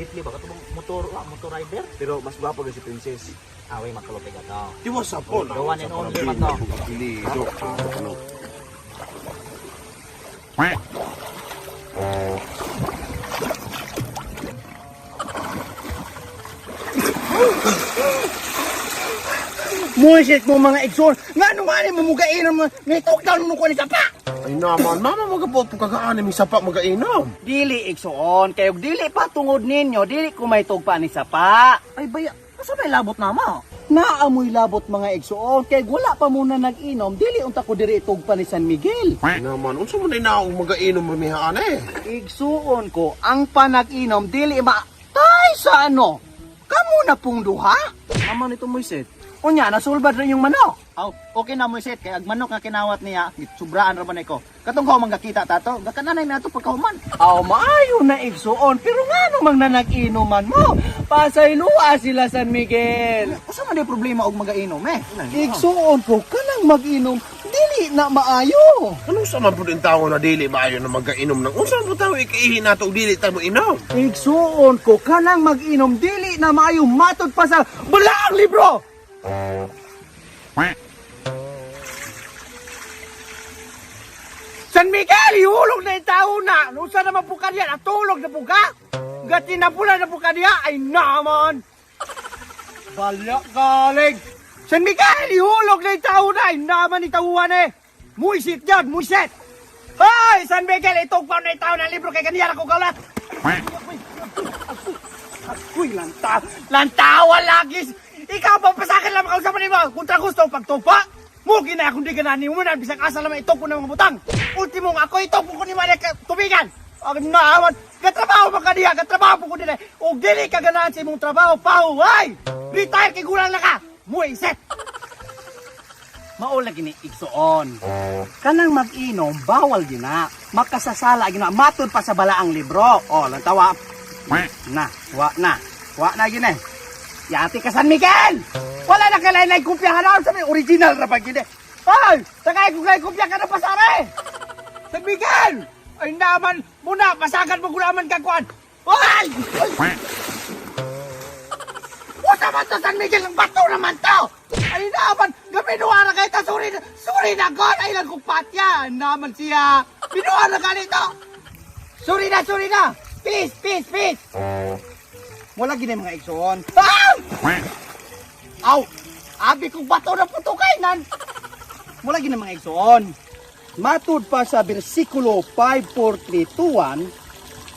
Jeepney ba katong motor, motor rider? Pero mas gwapo gyud si Princess. Away makalupig ato. Tiwas sa po. The one and only man to. Apelido. Ano? Muisit mo mga igsoon. Nga nung ani mo mugainom mo, may tukdaw mo ko ni sapa. Ay naman, mama magabot po kagaan mi sapa magainom. Dili igsoon, kayo dili pa tungod ninyo, dili ko may tugpa ni sapa. Ay baya, asa may labot na mo? Naamoy labot mga igsoon, kay wala pa muna nag-inom, dili unta ko diri tugpa ni San Miguel. Ay naman, unsa man ay naong magainom mamihaan eh. Igsuon ko, ang panag-inom, dili ma... Tay sa ano? Kamu na pong duha? Ama nito Moiset. Unya, nasulbad rin yung manok. Aw, okay na Moiset kay ag manok nga kinawat niya, sobraan ra man ko. Katong ko manggakita tato, gakananay na ato pagkahuman. Aw, maayo na igsuon, pero nga namang nanag-inuman mo? Pasaylua sila San Miguel. Usa man di problema og magainom eh. Igsuon ko, kanang mag-inom, dili na maayo. Anong sa man po din tao na dili maayo na magainom nang unsa man po tao ikaihi nato og dili ta mo inom? Igsuon ko, kanang mag-inom, dili na maayo, matod pa sa balaang libro! San Miguel, ihulog na yung tao na. Nusa naman po ka niya, natulog na po ka. Gati na pula na po ka niya, ay naman. Bala galing. San Miguel, ihulog na yung tao na, ay naman itauhan eh. Muisit yan, muisit. Hoy, San Miguel, itugpaw na yung tao ng libro kay kaniya ako kaulat. Uy, lantawa lagi. Ikaw pa pa sa akin lang makausapan nimo. Kontra gusto pagtupa. Mugi na akong di ganani mo na bisag asa lamang itong ko ng mga butang. Ultimo nga ako itong ko ni Maria tubigan. Ang naawan, katrabaho man ka diha, katrabaho po ko dili. Og dili ka ganahan sa imong trabaho, pahuway. Retire kay gulang na ka. Muiset. Mao lagi ni igsuon. Kanang mag-inom, bawal gina. Makasasala gina. Matod pa sa balaang libro. O, lantawa. Na, wa na. Wa na gina. Yati ka San Miguel! Wala na kay lain kupya hanaw sa may original ra pa gini. Ay, tagay ko kay kupya ka na pasare. San Miguel! Ay naman, muna pasagan mo gulaman ka kuan. Ay! Ay! Usa man to San Miguel ng bato naman to! Ay naman, gabinuha na kayo ta, sorry, sorry na God, ay lang kupatya. Naman siya, binuha na ka nito. Sorry na, sorry na. Peace, peace, peace. Wala gini mga igsoon. Ah! Aw, abi kong bato na putukay nan. Wala gini mga igsoon. Matud pa sa bersikulo 5:4-3-2-1,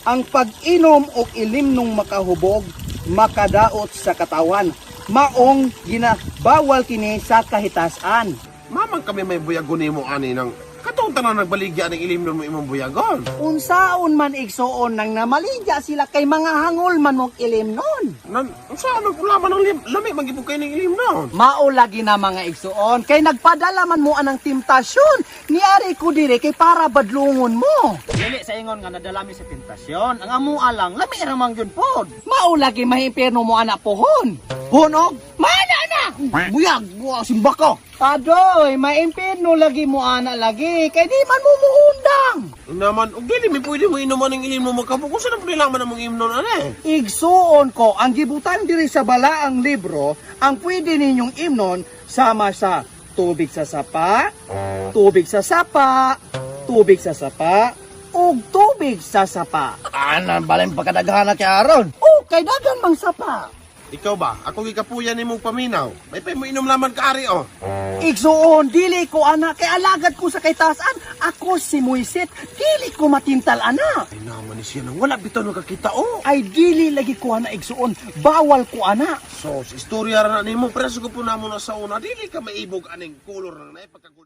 ang pag-inom og ilimnong makahubog makadaot sa katawan. Maong ginabawal kini sa kahitasan. Mamang kami may buyagon nimo ani nang katong tanan nagbaligya ning ilimnon mo imong buyagon. Unsaon man igsoon nang namaligya sila kay mga hangol man og ilimnon. Nan unsa anong ulaman ng lami magipug kay ning ilimnon? Mao lagi na mga igsoon kay nagpadala man mo anang temptasyon. Niari ko dire kay para badlungon mo. Dili sa ingon nga nadalami sa tentasyon. Ang amoa lang, lami ra man gyud pod. Mao lagi mahimpirno mo anak pohon. Punog, mana na! Buyag, buwa simba ko. Adoy, maimpirno lagi mo ana lagi kay di man mo muundang. Naman, og dili mi pwede mo inom aning ilimnon makabog. Unsa na pud man among imnon ani? Igsuon ko ang gibutan diri sa balaang libro ang pwede ninyong imnon sama sa tubig sa sapa, tubig sa sapa, tubig sa sapa, ug tubig sa sapa. Ana balin pagkadaghan na kay aron. O kay dagan mang sapa. Ikaw ba? Ako gikapuyan nimong paminaw. May pay mo inom laman ka ari oh. Igsuon, dili ko ana kay alagad ko sa kaytasan. Ako si Moiset, dili ko matintal ana. Ay naman ni siya nang wala bitaw nakakita oh. Ay dili lagi ko ana igsuon, bawal ko ana. So, sa istorya ra na nimo preso ko po namo na sa una dili ka maibog aning kolor nang naipagkagul.